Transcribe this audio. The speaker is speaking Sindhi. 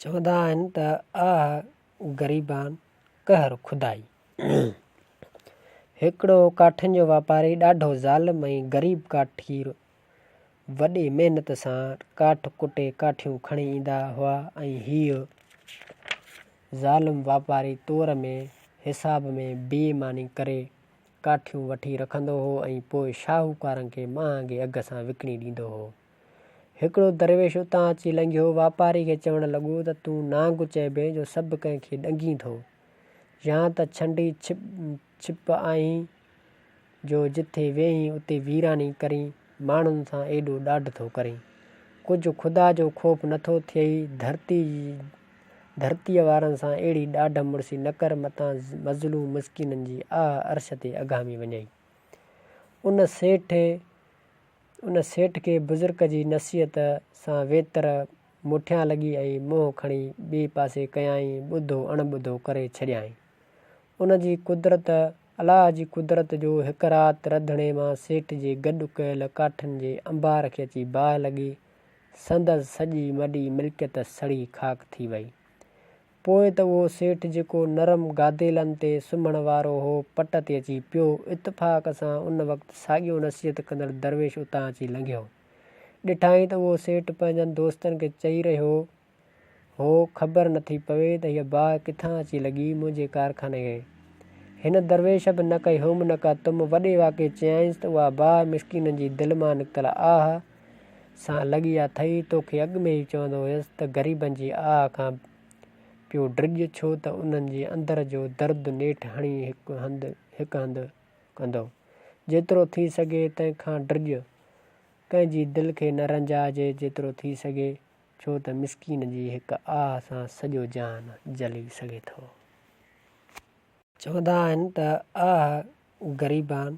چوندا آهن ته آه غريبان قهر خدائي. هڪڙو ڪاٺين جو واپاري ڏاڍو ظالم ۽ غريب ڪاٺير وڏي محنت سان ڪاٺ ڪٽي ڪاٺيون کڻي ايندا هئا ۽ هيء ظالم واپاري تور ۾ حساب ۾ بي ايماني ڪري ڪاٺيون وٺي رکندو هو ۽ پوء شاهوڪارن کي مهانگي اگهه سان وڪڻي ڏيندو هو. هڪڙو درويش اتان اچي لنگهيو. واپاري کي چوڻ لڳو ته تون نانگ چئبين جو سڀ ڪنهن کي ڏنگين ٿو. يا ته ڇنڊي ڇپ آهين جو جٿي ويهين اتي ويراني ڪرين، ماڻهن سان ايڏو ڏاڍ ٿو ڪرين. ڪجهه خدا جو خوف نٿو ٿئي. ڌرتيء وارن سان اهڙي ڏاڍ مڙسي نه ڪر متان مظلوم مسڪينن جي آهه عرش تي اگهامي وڃئي. ان سيٺ. ان سيٺ کي بزرگ جي نصيحت سان ويتر مٺيان لڳي ۽ منهن کڻي ٻئي پاسي ڪيائين، ٻڌو اڻ ٻڌو ڪري ڇڏيائين. ان جي قدرت، الله جي قدرت جو هڪ رات رڌڻي مان سيٺ جي گڏ ڪيل ڪاٺين جي انبار کي اچي باهه لڳي، سندس سڄي مڏي ملڪيت سڙي خاڪ ٿي وئي. پوء ته اهو سيٺ جيڪو نرم گاديلن تي سمهڻ وارو هو، پٽ تي اچي پيو. اتفاق سان ان وقت ساڳيو نصيحت ڪندڙ درويش اتان اچي لنگهيو. ڏٺائين ته اهو سيٺ پنهنجن دوستن کي چئي رهيو هو، خبر نٿي پوي ته هيء باهه ڪٿان اچي لڳي منهنجي ڪارخاني کي. هن درويش به نه ڪئي هم نه ڪا تم، وڏي واڪي چيائينس ته اها باهه مسڪينن جي دل مان نڪتل آهه سان لڳي اٿئي، توکي اڳ ۾ ئي چوندو هيس ته غريبن جي آهه کان پيو ڊڄ، ڇو ته انهن جي اندر جو درد نيٺ هڻي هڪ هنڌ ڪندو. جيترو ٿي سگهي تنهن کان ڊڄ. ڪنهن جي دل کي نه رنجائجي جيترو ٿي سگهي، ڇو ته مسڪين جي هڪ آهه سان سڄو جهان جلي سگهي ٿو. چوندا آهن ته آهه غريبان.